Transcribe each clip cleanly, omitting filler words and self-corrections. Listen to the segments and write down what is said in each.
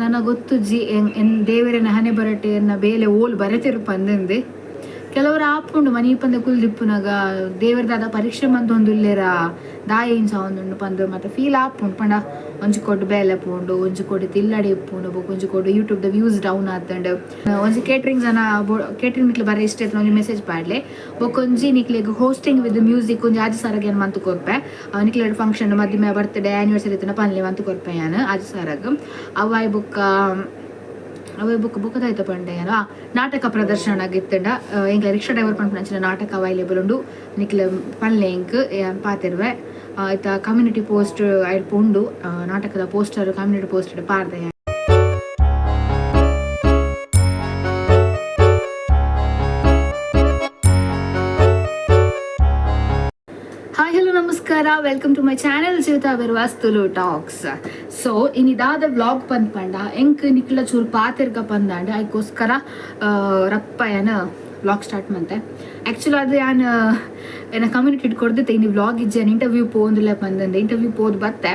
ನನ ಗೊತ್ತುಜ್ಜಿ ಎನ್ ದೇವೆರೆನ ಹಣೆ ಬರಟೆ ಎನ್ನ ಬೇಲೆ ಓಲು ಬರೆತಿರು ಪಂದಂದೆ. ಕೆಲವರು ಆಪುಂಡು ಮನೀಪಂದೆ ಕುಲ್ದಿಪ್ಪುನಗ ದೇವೆರ್ ದಾದ ಪರೀಕ್ಷೆ ಮಂತೊಂದುಲ್ಲೆರಾ ದಾಯೆ ಇಂಚ ಆವೊಂದುಂಡು ಪಂದ್ ಮಾತ ಫೀಲ್ ಆಪುಂಡು. ಪಂಡ ಒಂಜಿ ಕೊಡು ಬೇಲೆ ಪೋಂಡು, ಒಂಜಿ ಕೊಡು ತಿಲ್ಲಡೆ ಇಪ್ಪುಂಡು, ಬೊಕ ಒಂಜಿ ಕೊಡು ಯೂಟ್ಯೂಬ್ ದ ವ್ಯೂಸ್ ಡೌನ್ ಆತ್ಂಡ್. ಒಂಜಿ ಕೇಟರಿಂಗ್ ಜನ ಕೇಟರಿಂಗ್ ನಿಕ್ಲೆ ಬರೆ ಇಷ್ಟ ಇತ್ತ್ಂಡ ಒಂಜಿ ಮೆಸೇಜ್ ಪಾಡ್ಲೆ. ಬೊಕೊಂಜಿ ನಿಕ್ಲೆಗ್ hosting with music ಒಂಜಿ ಆಜಿ ಸಾರಗ್ ಯಾನ್ ಮಂತ್ ಕೊರ್ಪೆ. ನಿಕ್ಲೆಡ್ ಫಂಕ್ಷನ್, ಮದಿಮೆ, ಬರ್ತ್ಡೇ, ಆನಿವರ್ಸರಿ ಇತ್ತ್ಂಡ ಪನ್ಲೆ, ಮಂತ್ ಕೊರ್ಪೆ ಯಾನ್ ಆಜಿ ಸಾರಗ್. ಅವಾಯ್ ಬೊಕ್ಕ ಅವೇ ಬೊಕ್ಕ ಬೊಕ್ಕ ದಾಯ್ತ ಪಂಡೆ ಯಾನ್? ನಾಟಕ ಪ್ರದರ್ಶನ ಇತ್ತ್ಂಡ ಎಂಕ್ಲೆ ರಿಕ್ಷಾ ಡ್ರೈವರ್ ಪನ್ಪುನಂಚಿನ ನಾಟಕ ಅವೈಲೇಬಲ್ ಉಂಡು. ನಿಕ್ಲೆ ಪನ್ಲೆ ಎಂಕ್, ಯಾನ್ ಪಾತೆರುವೆ. ಐತ ಕಮ್ಯುನಿಟಿ ಪೋಸ್ಟ್ ಅಲ್ಪ ಉಂಡು. ನಾಟಕದ poster community post ಪಾಡ್ದೆ. Hi, hello, ನಮಸ್ಕಾರ. Welcome to my channel Jeevitha Bervas Tulu talks. So ಇನಿದಾದ vlog ಪಂದ್ ಪಂಡ ಎಂಕ್ ನಿಕ್ಲ ಚೂರು ಪಾತೆರ್ಗ ಪಂದಾಂಡ. ಐಕೋಸ್ಕರ ರಪ್ಪ ಯಾನ್ ವ್ಲಾಗ್ ಸ್ಟಾರ್ಟ್ ಮಂತೆ. ಆ್ಯಕ್ಚುಲಿ ಅದು ಯಾನ್ ಎನ್ನ ಕಮ್ಯುನಿಟಿ ಕೊರ್ದಿತ್ತೆ, ಇನಿ ವ್ಲಾಗ್ ಇಜ್ಜಿ, ಇಂಟರ್ವ್ಯೂ ಪೋಂದುಲ್ಲ ಪಂದಂದೆ. ಇಂಟರ್ವ್ಯೂ ಪೋದು ಬತ್ತೆ.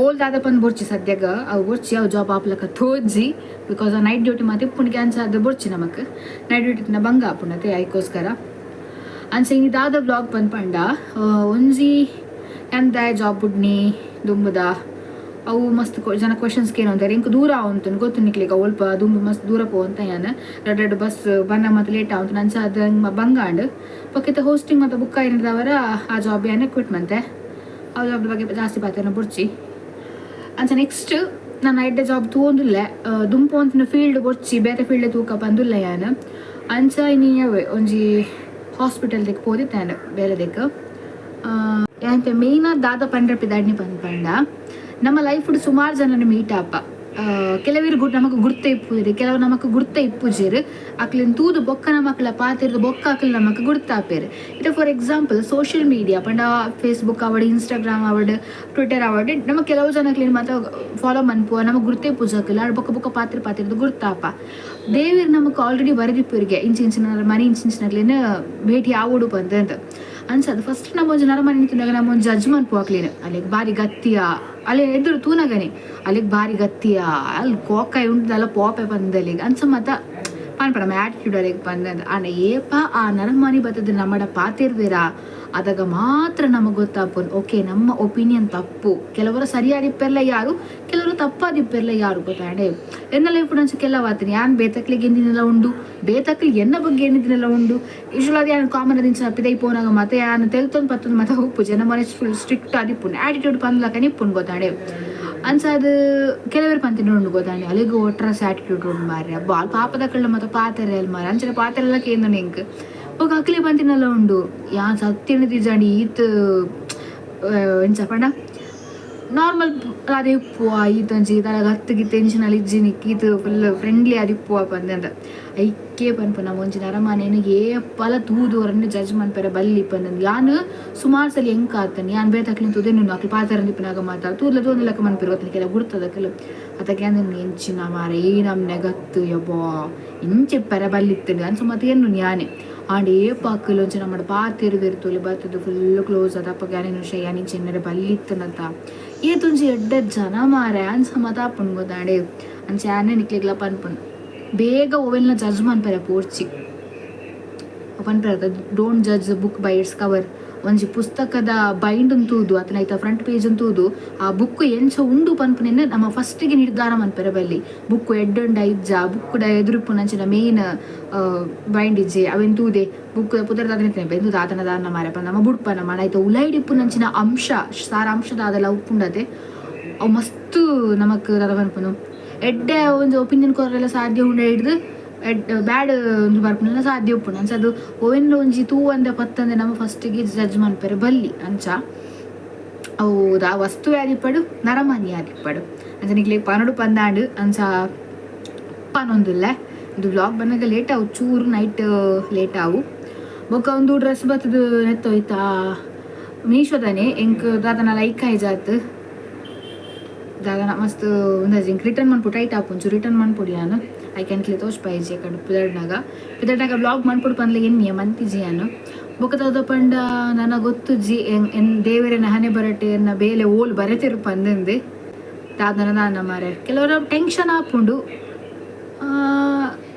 ಓಲ್ ದಾದ ಪಂದ್ ಬೊರ್ಚಿ ಸದ್ಯಗ, ಅವು ಬೊರ್ಚಿ. ಅವು ಜಾಬ್ ಆಪ್ಲಕ ತೋಜ್ಜಿ, because night duty ಮಾತ ಇಪ್ಪುಂಡು. ಅಂಚ ಅದು ಬೊರ್ಚಿ ನಮಕ್. ನೈಟ್ ಡ್ಯೂಟಿ ಬಂಗ ಆಪುಂಡತೆ, ಐಕೋಸ್ಕರ. ಅಂಚ ಇನಿ ದಾದ ವ್ಲಾಗ್ ಪಂದ್ ಪಂಡ, ಒಂಜಿ ಎಂತ ಜಾಬ್ ಬುಡ್ನಿ ದುಂಬುದ ಅವು ಮಸ್ತ್ ಜನ ಕ್ವಶನ್ಸ್ ಕೇನೊಂತಾರೆ. ಎಂಕ್ ದೂರ ಆವಂತುಂಡು, ಗೊತ್ತು ನಿಕ್ಲೆಗ್. ಒಲ್ಪ ದುಂಬು ಮಸ್ತ್ ದೂರ ಪೋವಂತ ಯಾನ್. ರಡ್ಡ್ ರಡ್ಡ್ ಬಸ್ ಬನ್ನ ಮತ್ತ ಲೇಟ್ ಆವಂತು. ಅಂಚ ಅದು ಬಂಗ ಆಂಡ್. ಬೊಕ್ಕ ಇತ್ತೆ ಹೋಸ್ಟಿಂಗ್ ಮತ್ತೆ ಬುಕ್ ಆಯಿನದವರ ಆ ಜಾಬ್ ಯಾನ್ ಕ್ವಿಟ್ ಮಂತೆ. ಆ ಜಾಬ್ ಬಗ್ಗೆ ಜಾಸ್ತಿ ಪಾತೆರ್ನ ಬೊರ್ಚಿ. ಅಂಚ ನೆಕ್ಸ್ಟ್ ನಾನು ಎಡ್ಡೆ ಜಾಬ್ ತೂವೊಂದುಲ್ಲೆ. ದುಂಪು ಅಂತಿನ ಫೀಲ್ಡ್ ಬೊರ್ಚಿ, ಬೇತೆ ಫೀಲ್ಡ್ ತೂಕ ಪಂದುಲ್ಲೆ ಯಾನ್. ಅಂಚ ಇನಿ ಅವೇ ಒಂಜಿ ಹಾಸ್ಪಿಟಲ್ ದಿಕ್ ಪೋದಿತ್ತೆ ಯಾನ್ ಬೇಲೆ ದಿಕ್. ಯಾಂತೆ ಮೇಯ್ನ್ ದಾದ ಪಂಡ್ರೆ ಪಿದಾಡ್ನಿ ಪಂದ್ ಪಂಡ, ನಮ್ಮ ಲೈಫ್ ಸುಮಾರು ಜನನ ಮೀಟ್ ಆಪ. ಕೆಲವರು ಗುಡ್ ನಮಕ್ ಗುರ್ತ ಇಪ್ಪುಜೆರ್, ಕೆಲವರು ನಮಕ್ ಗುರ್ತ ಇಪ್ಪುಜೆರ್. ಅಕ್ಲೆನ್ ತೂದು ಬೊಕ್ಕ ನಮಕ್ಲ ಪಾತೆರ್ದು ಬೊಕ್ಕ ಅಕ್ಲೆ ನಮಕ್ ಗುರ್ತಾಪೆರ್. ಇತ್ತೆ for example social media ಪಂಡ ಫೇಸ್ಬುಕ್ ಆವಡ್, ಇನ್ಸ್ಟಾಗ್ರಾಮ್ ಆವಡ್, ಟ್ವಿಟರ್ ಆವಡ್, ನಮ ಕೆಲವು ಜನಕ್ಲೆನ್ ಮಾತ ಫಾಲೋ ಮನ್ಪುವ. ನಮಕ್ ಗುರ್ತೆ ಇಪ್ಪುಜಕುಲು ಆಡ್ ಬೊಕ್ಕ ಬೊಕ್ಕ ಪಾತೆರ್ ಪಾತೆರ್ದು ಗುರ್ತಾಪ. ದೇವೆರ್ ನಮಕ್ ಆಲ್ರೆಡಿ ಬರೆದಿಪ್ಪುರಿಗೆ, ಇಂಚ ಇಂಚಿನ ಮನೆ ಇಂಚ ಇಂಚಿನಕ್ಲೆನ್ ಭೇಟಿ ಆವೊಡು ಪಂದ್ ಅಂತ. ಅನ್ಸದು ಫಸ್ಟ್ ನಮ್ಮ ಒಂಜಿ ನರಮನಿ ತೂನಾಗ ನಮ್ಮ ಒಂಜಿ ಜಡ್ಜ್ ಮನ್ಪುವ ಅಕ್ಲೆನ್. ಅಲೆಗ್ ಬಾರಿ ಗತ್ತಿಯ, ಅಲೆ ಎದುರು ತೂನಗನೆ ಅಲೆಗ್ ಬಾರಿ ಗತ್ತಿಯ, ಅಲ್ಲಿ ಕೋಕಾಯಿ ಉಂಟದಲ್ಲ ಪೋಪೆ ಪಂದಲಿಗ್ ಅಂಚ ಮಾತ ಪನ್ಪ. ನಮ್ಮ ಆಟಿಟ್ಯೂಡ್ ಅಲೆಗ್ ಪಂದಂದ್. ಆಂಡ ಏಪ ಆ ನರಮಾನಿ ಬತ್ತದ ನಮ್ಮಡ ಪಾತೆರ್ವೆರಾ, ಅದಾಗ ಮಾತ್ರ ನಮಗೆ ಗೊತ್ತಾಪುನ್, ಓಕೆ, ನಮ್ಮ ಒಪಿನಿಯನ್ ತಪ್ಪು. ಕೆಲವರು ಸರಿಯಾದಿಪ್ಪೆರ್ಲ ಯಾರು, ಕೆಲವರು ತಪ್ಪಾದಿಪ್ಪೆರ್ಲ ಯಾರು, ಗೊತ್ತಾಂಡೆ? ಎನ್ನ ಲೈಫ್ ನಂಚ ಕೆಲವಾತೀನಿ ಯಾನ್ ಬೇತಕ್ಲಿಗೆ ಎಂದಿನೆಲ್ಲ ಉಂಡು, ಬೇತಕ್ಲಿ ಎನ್ನ ಬಗ್ಗೆ ಎನ್ನಿದಿನೆಲ್ಲ ಉಂಡು. ಯೂಶುವಲ್ ಅದು ಯಾನ್ ಕಾಮನ್ ದಿಂಚ ಪಿದೈ ಪೋನಾಗ ಮತ್ತೆ ಯಾನ್ ತೆಲ್ತೊಂದು ಪತ್ತೊಂದು ಮತ್ತೆ ಉಪ್ಪು ಜನ ಮನೆ ಫುಲ್ ಸ್ಟ್ರಿಕ್ಟ್ ಆದಿಪ್ಪುನ್, ಆಟಿಟ್ಯೂಡ್ ಪಂದ್ಲಕ ನಿಪ್ಪುನ್, ಗೊತ್ತಾಂಡೆ? ಅಂಚ ಅದು ಕೆಲವರು ಪಂತಿನ ಉಂಡು, ಗೊತ್ತಾಂಡೆ? ಅಲ್ಲಿಗೆ ಒಟ್ರಸ್ ಆಟಿಟ್ಯೂಡ್ ಉಂಡು ಮಾರ್ರೆ, ಬಾಲ್ ಪಾಪದ ಕಳ್ಳ ಮತ್ತೆ ಪಾತೆರೆ ಅಲ್ ಮಾರೆ. ಅಂಚನೆ ಪಾತೆರೆಲ್ಲ ಕೇಂದ್ರ ಎಂಕ್. ಬೊಕ ಅಕ್ಲೆ ಪಂತಿನಲ್ಲ ಉಂಡು, ಯಾನ್ ಸತ್ಯನ ತಿಜಾಂಡಿ ಈತ್ ಎಂಚ ಪಂಡ ನಾರ್ಮಲ್ ಅದೇ ಇಪ್ಪುವ, ಈತೊಂಜಿ ತಲ ಗತ್ತು ಗಿತ್ತು ಎಂಚಿನಲ್ಲಿ ಇಜ್ಜಿ, ಈತ್ ಫುಲ್ ಫ್ರೆಂಡ್ಲಿ ಆದಿಪ್ಪುವ ಪಂದಂತ. ಐಕೆ ಪನ್ಪು, ನಮ್ಮ ಒಂಜಿ ನರಮಾನೇನು ಏಪಲ ತೂದು ಅವರನ್ನು ಜಡ್ಜ್ ಮನ್ಪೆರೆ ಬಲ್ಲಿ ಪಂದಂದು. ಯಾನ್ ಸುಮಾರು ಸಲ ಎಂಕ್ ಆತನ್, ಯಾನ್ ಬೇತಕ್ಲಿನ ತೂದೆ ಅಕ್ಲು ಪಾತೆರಂದಿಪ್ಪುನಾಗ ಮಾತ ತೂದ್ಲ ತೂದ್ಲಕ್ಕ ಮನ್ಪೆರ್ ಗೊತ್ತನಿ ಕೆಲ ಗುರ್ತದಕಲು. ಅದಕ್ಕೆ ಅಂದ್ರೆ ಎಂಚಿನ ಮಾರೆ ಈ ನಮ್ನೆ ಗತ್ತು, ಯಬ್ಬಾ, ಇಂಚಿಪ್ಪೆರೆ ಬಲ್ಲಿತ್ತಂಡು ಅಂಚ ಮತ್ತೆ ಏನು ಯಾನೆ. ಆಂಡ ಏಪ ಅಕ್ಕಲು ಒಂಚ ನಮ್ಮಡ ಪಾತೆರು ತೋಲಿ ಬತ್ತದು ಫುಲ್ ಕ್ಲೋಸ್ ಅದ ಅಪ್ಪಗ ಯಾನೇನು ವಿಷಯ ಯಾನ್ ಇಂಚ ಎನ್ನರೆ ಬಲ್ಲಿತ್ತನತ, ಏತೊಂಜಿ ಎಡ್ಡೆ ಜನ ಮಾರೆ ಅಂಚ ಮಾತ ಆಪುಂಡು, ಗೊತ್ತಾಂಡೆ? ಅಂಚ ಯಾನೆ ನಿಕ್ಲೆಗ್ಲ ಪನ್ಪುನು, ಬೇಗ ಓವೆಲ್ನ ಜಡ್ಜ್ ಮನ್ಪೆರೆ ಪೋರ್ಚಿ ಪನ್ಪೆರ್, "Don't judge the book by its cover." ಒಂಜಿ ಪುಸ್ತಕದ ಬೈಂಡ್ ತೂದು ಅತನ ಐತ ಫ್ರಂಟ್ ಪೇಜ್ ತೂದು ಆ ಬುಕ್ ಎಂಚ ಉಂಡು ಪನ್ಪುನೆನ್ ನಮ್ಮ ಫಸ್ಟಿಗೆ ನಿರ್ಧಾರ ಮನ್ಪೆರೆ ಬಲ್ಲಿ. ಬುಕ್ ಎಡ್ಡುಂಡ ಇಜ್ಜ, ಬುಕ್ ಡ ಎದುರುಪ್ಪುನಂಚಿನ ಮೇನ್ ಬೈಂಡ್ ಇಜ್ಜೆ, ಅವೆನ್ ತೂದೆ ಬುಕ್ ಪುದರ್ ದಾದನೆ ಬೆಂದು ದಾದನ ದಾನ ಮಾರೆ ಪಂದ್ ನಮ್ಮ ಬುಡ್ಪ ನಮ್ಮ. ಐತ ಉಲೈಡಿಪ್ಪುನಂಚಿನ ಅಂಶ, ಸಾರಾಂಶ ದಾದಲ ಉಪ್ಪುಂಡತೆ, ಅವು ಮಸ್ತ್ ನಮಕ್ ದಾದ ಪನ್ಪುನು ಎಡ್ಡೆ ಒಂಜಿ ಒಪಿನಿಯನ್ ಕೊರೆಲ್ಲ ಸಾಧ್ಯ ಉಂಡು ಹಿಡ್ದು ಎಡ್ ಬ್ಯಾಡ್ ಒಂದು ಬರ್ಪುನೆಲ್ಲ ಸಾಧ್ಯ ಉಪ್ಪುಂಡು. ಅಂಚ ಅದು ಓವೆನ್ ಒಂಜಿ ತೂವಂದೆ ಪತ್ತಂದೆ ನಮ್ಮ ಫಸ್ಟಿಗೆ ಜಡ್ಜ್ ಮನ್ಪೆರೆ ಬಲ್ಲಿ. ಅಂಚ ಅವು ಆ ವಸ್ತು ಆದಿಪ್ಪಡು, ನರಮಾನಿ ಆದಿಪ್ಪಡು. ಅಂಚ ನಿಕ್ಲೆಗ್ ಪನೊಡು ಪಂದಾಂಡ್, ಅಂಚ ಪನೊಂದುಲ್ಲೆ. ಇದು ವ್ಲಾಗ್ ಬನ್ನಗ ಲೇಟ್ ಆವು ಚೂರು, ನೈಟ್ ಲೇಟ್ ಆವು. ಬೊಕ್ಕ ಒಂದು ಡ್ರೆಸ್ ಬತ್ತದು ನೆತ್ತೋಯ್ತಾ ಮೀಶೋದಾನೆ. ಎಂಕ್ ದಾದನ ಲೈಕ್ ಆಯ್ಜಾತ್ ದಾದನ ಮಸ್ತ್ ಒಂದಾಜಿ ಎಂಕ್ ರಿಟರ್ನ್ ಮನ್ಪು ಟೈಟ್ ಆಪುಂಚು ರಿಟರ್ನ್ ಮನ್ಪೊಡು ಯಾನ್. I can ಕ್ಲಿ ತೋಜ್ಪಾಯಿಜಿ ಕಡೆ ಪಿದಡ್ನಾಗ ಪಿದಡ್ನಾಗ ವ್ಲಾಗ್ ಮನ್ಪೊಡು ಪಂದ್ಲೆ ಎನ್ನಿಯ, ಮಂತಿಜಿ ಯಾನ್. ಬೊಕ್ಕ ದಾದ ಪಂಡ, ನನ ಗೊತ್ತುಜ್ಜಿ ಎನ್ ದೇವೆರೆನ ಹಣೆ ಬರಟೆ ಎನ್ನ ಬೇಲೆ ಓಲು ಬರೆತಿರು ಪಂದಂದೆ. ದಾದನ ದಾನ ಮಾರೆ ಕೆಲವರ ಟೆನ್ಷನ್ ಆಪುಂಡು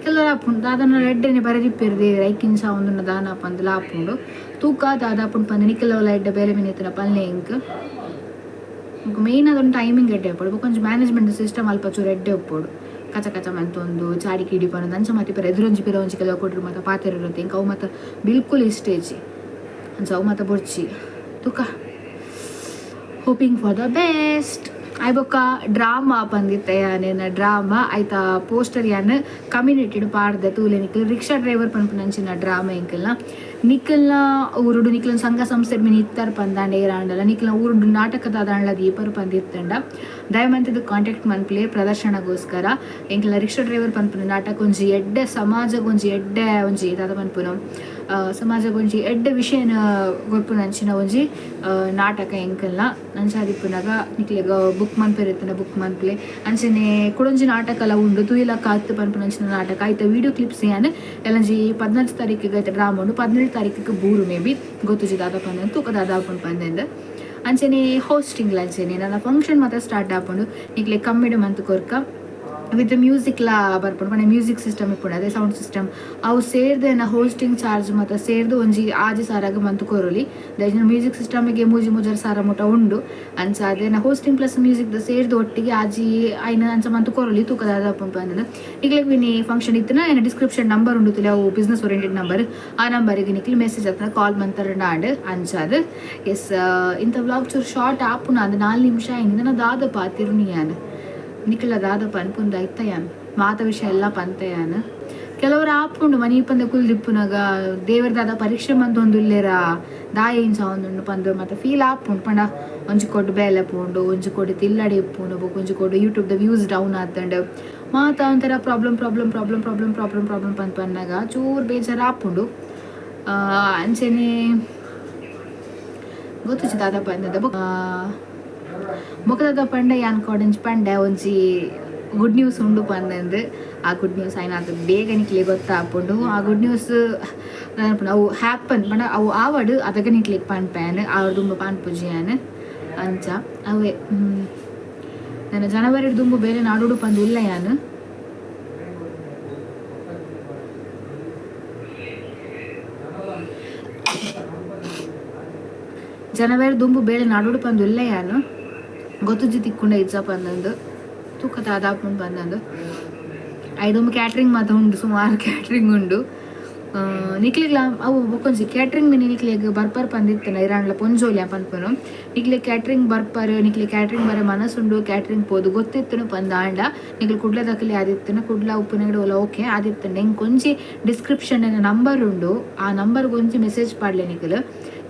ಕೆಲವರ ಆಪುಂಡು ದಾದನ ಎಡ್ಡೆನೆ ಬರದಿಪ್ಪೆರ್ ದೇವೆರ್ ಐಕಿಂಚ ಆವೊಂದುಂಡ ದಾನ ಪಂದ್ ಆಪುಂಡು ತೂಕ ದಾದ ಆಪುಂಡು ಪಂದ್ ನಿಕುಲವುಲ ಎಡ್ಡೆ ಬೇಲೆ ಮಿನಿ ಪನ್ಲೆ ಎಂಕ್ ಮೇಯ್ನ್ ಅದೊಂದು ಟೈಮಿಂಗ್ ಎಡ್ಡೆ ಉಪ್ಪೊಡು ಬೊಕ ಒಂಜಿ ಮ್ಯಾನೇಜ್ಮೆಂಟ್ ಸಿಸ್ಟಮ್ ಅಲ್ಪ ಚೂರು ಎಡ್ಡೆ ಉಪ್ಪೊಡು ಕಚ ಕಚ ಮಂತೊಂದು ಚಾಡಿ ಕೀಡಿ ಪನೊಂದು ಅಂಚ ಮಾತ ಇಪ್ಪೆರ್ ಎದುರೊಂಜಿ ಪಿರ ಒಂಜಿ ಕೆಲವು ಕೊಟ್ರು ಮಾತ ಪಾತೆರ ಎಂಕ್ ಅವು ಮಾತ ಬಿಲ್ಕುಲ್ ಇಷ್ಟ ಇಜ್ಜಿ ಅಂಚ ಅವು ಮಾತ ಬೊರ್ಚಿ ತೂಕ hoping for the best. ಆಯ್ ಬೊಕ್ಕ ಡ್ರಾಮಾ ಪಂದಿತ್ತೆ ಯಾನ್ ಡ್ರಾಮಾ ಐತ ಪೋಸ್ಟರ್ ಯಾನ್ ಕಮ್ಯುನಿಟಿಡ್ ಪಾಡ್ದೆ ತೂಲೆ ನಿಕ್ಲ್ ರಿಕ್ಷಾ ಡ್ರೈವರ್ ಪನ್ಪುನಂಚಿನ ಡ್ರಾಮಾ ಎಂಕಲ್ನ ನಿಕಲ್ನ ಊರುಡು ನಿಕ್ಲ್ನ ಸಂಘ ಸಂಸ್ಥೆ ಮಿನಿ ಇತ್ತರ್ ಪಂದಾಂಡ ಏರಾಂಡಲ ನಿಕ್ಲ್ನ ಊರುಡು ನಾಟಕದ ದೀಪರ್ ಪಂದಿತ್ತಂಡ ದಯಮಂತದ ಕಾಂಟ್ಯಾಕ್ಟ್ ಮನ್ಪ್ಲೆ ಪ್ರದರ್ಶನಗೋಸ್ಕರ. ಎಂಕಲ್ನ ರಿಕ್ಷಾ ಡ್ರೈವರ್ ಪನ್ಪುನ ನಾಟಕ ಒಂಜಿ ಎಡ್ಡೆ ಸಮಾಜಗೊಂಜಿ ಎಡ್ಡೆ ಒಂಜಿ ದಾದ ಪನ್ಪುನು ಸಮಾಜಗೊಂಜಿ ಎಡ್ಡೆ ವಿಷಯನ ಕೊರ್ಪುನಂಚಿನ ಒಂಜಿ ನಾಟಕ ಎಂಕಲ್ನ. ಅಂಚಾದಿಪ್ಪುನಗ ನಿಕ್ಲೆಗ್ ಬುಕ್ ಮನ್ಪೆರೆ ಇತ್ತಂಡ ಬುಕ್ ಮನ್ಪ್ಲೆ. ಅಂಚನೆ ಕುಡೊಂಜಿ ನಾಟಕಲ ಉಂಡು ತೂಯಿಲ ಕಾತ್ ಪನ್ಪುನಂಚಿನ ನಾಟಕ. ಐತ ವೀಡಿಯೋ ಕ್ಲಿಪ್ಸ್ ಯಾನ್ ಎಲ್ಲಂಜಿ 14 ತಾರೀಕಿಗೆ ಐತ ಡ್ರಾಮ ಉಂಡು, 17 ತಾರೀಕಿಗೆ ಬೂರು ಮೇ ಬಿ ಗೊತ್ತುಜಿ ದಾದ ಪಂದ್ ತೂಕ ದಾದ ಆಪುಂಡು ಪಂದೆಂದ್. ಅಂಚನೆ ಹೋಸ್ಟಿಂಗ್ ಅಂಚನೆ ನನ್ನ ಫಂಕ್ಷನ್ ಮಾತ್ರ ಸ್ಟಾರ್ಟ್ ಆಪುಂಡು ನಿಕ್ಲೆ ಕಮ್ಮಿಡ್ ಮಂತ್ ಕೊರ್ಕ ವಿತ್ ಮ್ಯೂಸಿಕ್ಲಾ ಬರ್ಪುಂಡು ಪಂಡ ಮ್ಯೂಸಿಕ್ ಸಿಸ್ಟಮ್ ಇಪ್ಪುಂಡು ಅದೇ ಸೌಂಡ್ ಸಿಸ್ಟಮ್ ಅವು ಸೇರ್ದ್ ಹೋಸ್ಟಿಂಗ್ ಚಾರ್ಜ್ ಮಾತ ಸೇರ್ದ್ ಒಂಜಿ 6,000 ಮಂತ್ ಕೊರೊಲಿ. ದಾಯೆಗ್ ಮ್ಯೂಸಿಕ್ ಸಿಸ್ಟಮಿಗೆ ಮೂಜಿ ಮೂಜರೆ ಸಾರ ಮುಟ ಉಂಡು. ಅಂಚ ಅದೇನ hosting plus music ಸೇರ್ದ್ ಒಟ್ಟಿಗೆ ಆಜಿ ಐನ್ ಅಂಚ ಮಂತ್ ಕೊರೊಲಿ. ತೂಕ ದಾದ ಆಪುಂಡು ಪಂದ್. ನಿಕ್ಲೆಗ್ ಮಿನಿ ಫಂಕ್ಷನ್ ಇತ್ತಿನ ಎನ್ನ ಡಿಸ್ಕ್ರಿಪ್ಷನ್ ನಂಬರ್ ಉಂಡು ತುಲೆ, ಅವು business oriented number. ಆ ನಂಬರಿಗೆ ನಿಕ್ಲೆ ಮೆಸೇಜ್ ಅತ್ನ ಕಾಲ್ ಮಂತರ್ಂಡ ಆಂಡ್. ಅಂಚಾದ್ ಎಸ್ ಇಂಥ ವ್ಲಾಗ್ ಚೂರು ಶಾರ್ಟ್ ಆಪುನ ಅಂದ್ 4 ನಿಮಿಷ ಆಯ್ನ್. ದಾದ ಪಾತೆರುನಿ ಯಾನ್ ನಿಕಲ ದಾದ ಪನ್ಪುಂದ ಇತ್ತ ಯಾನ್ ಮಾತ ವಿಷಯ ಎಲ್ಲ ಪಂತೆ ಯಾನ್. ಕೆಲವರು ಆಪುಂಡು ಮನಿ ಪಂದೆ ಕುಲ್ದಿಪ್ಪುನಗ ದೇವರ ದಾದ ಪರೀಕ್ಷೆ ಮಂತೊಂದುಲ್ಲೆರ ದಾಯೆ ಇಂಚ ಆವೊಂದುಂಡು ಪಂದ್ ಮಾತ ಫೀಲ್ ಆಪುಂಡು. ಪಂಡ ಒಂಜಿ ಕೊಡು ಬೇಲೆ ಪೋಂಡು, ಒಂಜಿ ಕೊಡು ತಿಲ್ಲಡೆ ಇಪ್ಪುಂಡು, ಬೊಕ ಒಂಜಿ ಕೊಡು ಯೂಟ್ಯೂಬ್ದ ವ್ಯೂಸ್ ಡೌನ್ ಆತಂಡ್ ಮಾತ ಒಂಥರ problem problem problem problem problem problem ಪಂದ್ ಪನ್ನಗ ಚೂರು ಬೇಜಾರು ಆಪುಂಡು. ಅಂಚನೆ ಗೊತ್ತುಜಿ ದಾದ ಪಂದ್. ಬೊಕ ದಾದ ಪಂಡ ಯಾನ್ ಕೊಡಂಜಿ ಪಂಡೆ ಒಂಜಿ ಗುಡ್ ನ್ಯೂಸ್ ಉಂಡು ಪಂದಂದು. ಆ ಗುಡ್ ನ್ಯೂಸ್ ಆಯ್ನಾತ್ ಬೇಗ ನಿಕ್ಲೆ ಗೊತ್ತಾಪುಂಡು. ಆ ಗುಡ್ ನ್ಯೂಸ್ ಅವು ಹ್ಯಾಪನ್ ಪಂಡ ಅವು ಆವಡ್ ಅದಗ ನಿಕ್ಲೆಗ್ ಪನ್ಪೆ ಯಾನ್, ಆವಡ್ ದುಂಬು ಪನ್ಪುಜಿ ಯಾನ್. ಅಂಚ ಅವೇ ನನ್ನ ಜನವರಿ ದುಂಬು ಬೇಲೆ ನಾಡೋಡು ಪಂದ್ ಉಲ್ಲ ಯಾನ್. ಜನವರಿ ದುಂಬು ಬೇಲೆ ನಾಡೋಡು ಪಂದ್ ಉಲ್ಲ ಯಾನ್. ಗೊತ್ತುಜ್ಜಿ ತಿಕ್ಕುಂಡ ಇಜ್ಜ ಪಂದಂದು ತೂಕ ದಾದಾಪುಂಡು ಪಂದಂದು. ಐದೊಂದು ಕ್ಯಾಟ್ರಿಂಗ್ ಮಾತ ಉಂಡು, ಸುಮಾರು ಕ್ಯಾಟ್ರಿಂಗ್ ಉಂಡು. ನಿಕ್ಲೆಗ್ಲ ಅವು ಬೊಕೊಂಜಿ ಕ್ಯಾಟ್ರಿಂಗ್ ಮಿನಿ ನಿಕ್ಲೆಗ್ ಬರ್ಪರ್ ಪಂದಿತ್ತನ ಇರಾನ್ಲ ಪೊಂಜೋಲಿ ಪನ್ಪುನು. ನಿಕ್ಲೆ ಕ್ಯಾಟ್ರಿಂಗ್ ಬರ್ಪರ್, ನಿಕ್ಲೆ ಕ್ಯಾಟ್ರಿಂಗ್ ಬರ ಮನಸ್ಸುಂಡು, ಕ್ಯಾಟ್ರಿಂಗ್ ಪೋದು ಗೊತ್ತಿತ್ತನು ಪಂದ ಆಂಡ ನಿಕ್ಲೆ ಕುಡ್ಲ ದಕಲಿ ಆದಿತ್ತನ ಕುಡ್ಲ ಉಪ್ಪುನಗಡ ಓಲ ಓಕೆ ಆದಿತ್ತಂಡ ಎಂಕ್ ಒಂಜಿ ಡಿಸ್ಕ್ರಿಪ್ಷನ್ ನಂಬರ್ ಉಂಡು, ಆ ನಂಬರ್ಗೆ ಒಂಜಿ ಮೆಸೇಜ್ ಪಾಡ್ಲೆ ನಿಕ್ಲು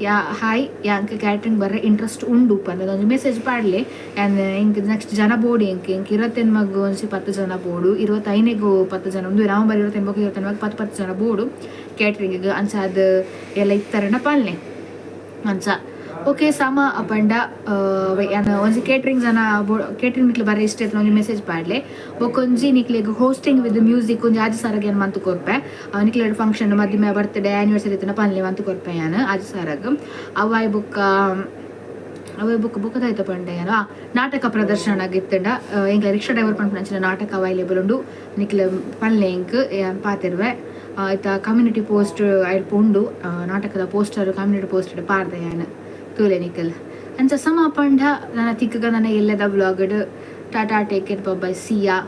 ಯಾ ಹಾಯ್ ಯಾಂಕ್ ಕ್ಯಾಟ್ರಿಂಗ್ ಬರ್ರೆ ಇಂಟ್ರೆಸ್ಟ್ ಉಂಡು ಪಂದ್ ಒಂಜಿ ಮೆಸೇಜ್ ಪಾಡ್ಲೆ. ಆ್ಯಂಡ್ ಎಂಕ್ ನೆಕ್ಸ್ಟ್ ಜನ ಬೋಡು, ಎಂಕ್ ಎಂಕ್ 28 ಒಂಜಿ 10 ಜನ ಬೋಡು, 25 10 ಜನ ಉಂದು ನವಂಬರ್ 28 29 10 10 ಜನ ಬೋಡು ಕ್ಯಾಟ್ರಿಂಗ್. ಅಂಚಾದ್ ಎಲ್ಲ ಇತ್ತರನ ಪಲ್ನೆ ಅಂಚ ಓಕೆ ಸಮ ಅಪಂಡ ಯಾನ್ ಒಂಜಿ ಕ್ಯಾಟ್ರಿಂಗ್ ಜನ ಕ್ಯಾಟ್ರಿಂಗ್ ನಿಕ್ಲೆ ಬರ ಇಷ್ಟ ಒಂಜಿ ಮೆಸೇಜ್ ಪಾಡ್ಲೆ. ಬೊಕೊಂಜಿ ನಿಕ್ಲೆಗ್ hosting with music ಒಂಜಿ 6,000 ಯಾನ್ ಮಂತ್ ಕೊರ್ಪೆ. ನಿಕ್ಲೆ ಫಂಕ್ಷನ್ ಮದಿಮೆ ಬರ್ತ್ಡೇ ಆನಿವರ್ಸರಿ ಇತ್ತನ ಪನ್ಲೆ ಮಂತ್ ಕೊರ್ಪೆ ಯಾನ್ 6,000. ಅವಾಯ್ ಬೊಕ್ಕ ಅವೇ ಬೊಕ್ಕ ಬೊಕ್ಕದಾಯ್ತ ಪಂಡೆ ಯಾನ್ ನಾಟಕ ಪ್ರದರ್ಶನ ಇತ್ತಂಡ ಎಂಕ್ಲೆ ರಿಕ್ಷಾ ಡ್ರೈವರ್ ಪನ್ಪುನಂಚಿನ ನಾಟಕ ಅವೈಲೇಬಲ್ ಉಂಡು ನಿಕ್ಲೆ ಪನ್ಲೆ ಎಂಕ್ ಯಾನ್ ಪಾತೆರುವೆ. ಆಯ್ತ ಕಮ್ಯುನಿಟಿ ಪೋಸ್ಟ್ ಅಲ್ಪ ಉಂಡು ನಾಟಕದ poster community post ಪಾಡ್ದೆ ಯಾನ್ ತೂಲೆ ನಿಕಲ್. ಅಂಚ ಸಮ ಪಂಡ ನನ್ನ ತಿಕ್ಕಗ ನನ್ನ ಎಲ್ಲದ ವ್ಲಾಗ್ಡ್. Tata take care bye see ya.